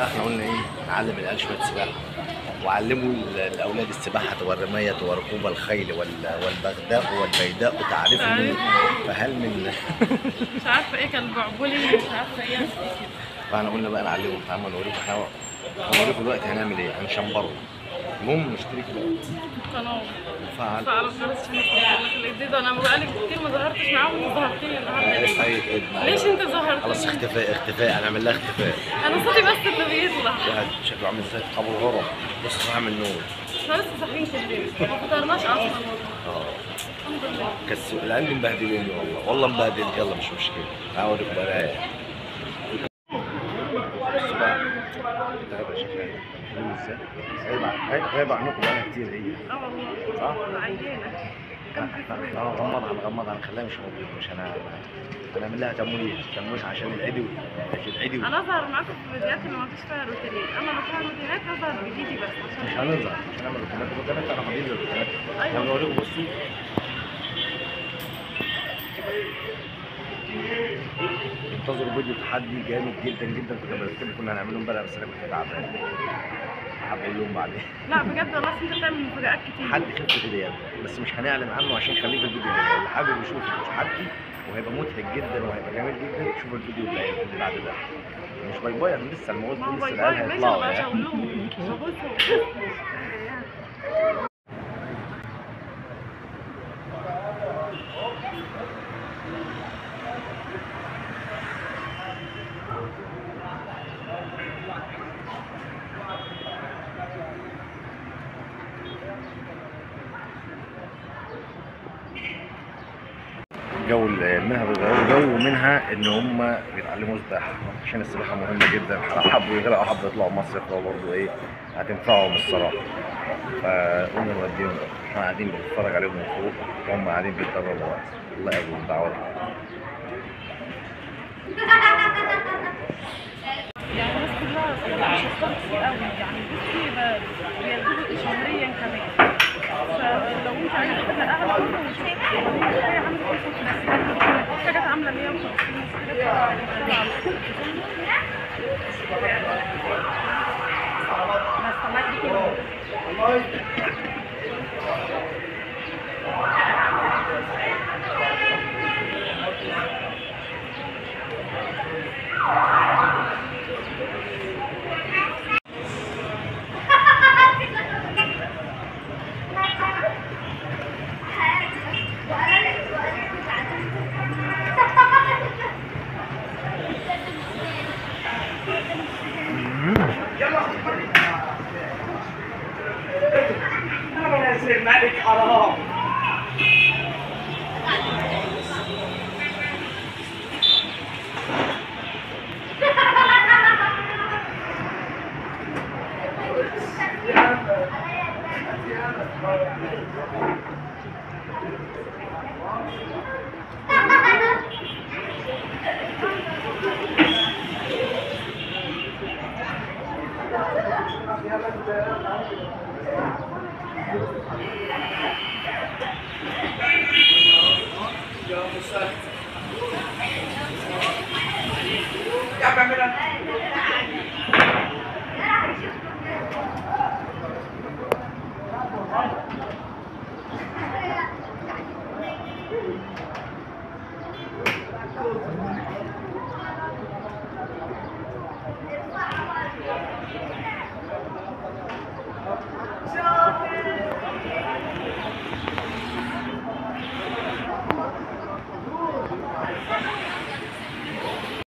بقى احنا قلنا ايه، نعلم العيال شوية سباحة، وعلموا الاولاد السباحة والرمايه وركوب الخيل والبغداء والبيداء تعرفني، فهل من مش عارفه ايه كان بعبولي، مش عارفه ايه. فاحنا قلنا بقى نعلمهم. تعالوا نوريكم، احنا هنوريكم دلوقتي هنعمل ايه، هنشمبرهم. المهم نشترك بقى في القناة وفعل الجرس عشان يوصلك الجديد. انا بقالي كتير ما ظهرتش معاهم وظهرتني النهارده. ليه؟ ليش انت ظهرت؟ خلاص اختفاء اختفاء، هنعمل لها اختفاء. انا صوتي بس اللي بيطلع. واحد شكله عامل زي ابو الغرب، بص عامل نور. احنا لسه صاحيين كلنا، ما فطرناش اصلا والله. الحمد لله. العيال دي مبهدليني والله، والله مبهدل. يلا مش مشكلة، تعالوا اوريكم بقى. بصوا بقى الغابة شكلها حلو ازاي. غايبة عنكم بقالها كتير هي. اه والله صح؟ عيانة. هنغمضها هنغمضها، هنخليها مش موجودة، مش هنعمل لها تمويه، تمويه عشان العدوي، عشان العدوي. انا اظهر معاكم في الفيديوهات اللي ما فيش فيها روتينات، اما لو فيها روتينات هظهر بايدي بس، عشان مش هنظهر، مش هنعمل روتينات، الروتينات احنا فاضيين للروتينات. احنا بنوريكم. بصوا انتظروا فيديو تحدي جامد جدا جدا، كنا بنرتبه، كنا هنعمله امبارح بس انا كنت تعبان. حابب اقول لهم بعدين. لا بجد والله انت بتعمل مفاجآت كتير. تحدي خفة اليد بس مش هنعلن عنه عشان خليه في الفيديو اللي جاي. اللي حابب يشوف التحدي وهيبقى مضحك جدا وهيبقى جميل جدا، شوفوا الفيديو اللي بعد ده. مش bye bye، احنا لسه الموز دول لسه العيال هيطلعوا يعني. جو منها بيغيروا جو، ومنها ان هم بيتعلموا سباحة، عشان السباحة مهمة جدا. لو حبوا يغرقوا حبوا يطلعوا مصيف برضه ايه هتنفعهم الصراحة. فقلنا نوديهم، احنا قاعدين بنتفرج عليهم من فوق وهم قاعدين بيتدربوا. الله يقوم دعواتهم. يعني الناس كلها مش كتير قوي يعني، بصي بيجيبوا شهريا كمان. فلو انت عايزه حاجة اغلى هي عامله 55، حاجات عامله 150، حاجات بس طلعت دي كده. الملك حرام. يا